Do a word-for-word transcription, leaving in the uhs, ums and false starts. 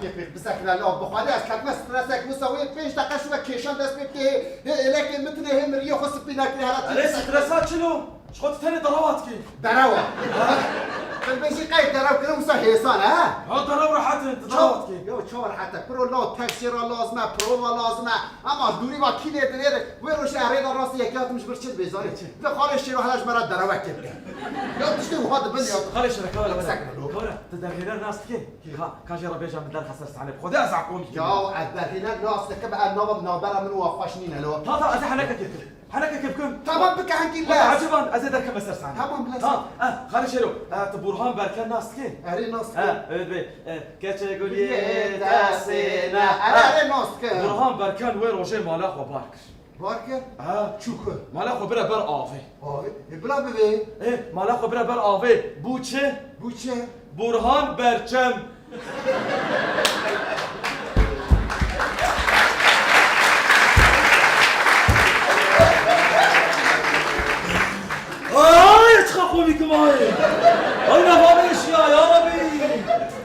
Kêfê bisekine law, bi Xwedê ez ketime stresek, wisa wê pênc deqe şûve kêşan dest pê bike, hê, hê êlekê min tune, hê min riyê xwe spî nekirî, hela tî. Erê, stresa çi lo? Ji xwe tu tenê derewa dikî. Derewa. Ha? Dilbêjî qey derew kirin wisa hêsan e, ha? Ha, derew rehet e, tu derewa dikî. Yo, çawa rehet e? Kuro law, test jê re lazim e, prova lazim e. Ama dûrî va kî lê dinêre, wê rojê erê de rastî yekî hatim ji vir çi dibê zanî? Çi? Vê xalê şêro hela ji me re derewekê bike. Ya tiştê wiha dibin ya. Xalê şêro, kawere, were. Bisekine lo. Kawere, tu derhêner nas dikî? Kî? Ha, ka jê re bêje min derxe ser sahnê. Bi Xwedê ez eqûm dikim. Ya, ez derhêner nas dikim, ev nava navbera min û xweş nîne lo. Ta, ta, ez ê henekekê bikim. Henekekê bikim. Tamam, bike hingî lez. Eceban, ez ê derkevime ser sahnê. Tamam, lez. Ta, eh, xalê şêro, eh, tu Burhan Berken nas dikî? Erê nas dikim. Eh, evet bê, eh, keçê guliyê destê ne. Erê, erê nas dikim. Burhan Berken wê rojê mala xwe bar kir. Bar kir? Ha. Çû ku? Mala xwe bire ber avê. Avê? E, bila bivê. E, mala xwe bire ber avê. Bû çi? Bû çi? Burhan Berçem.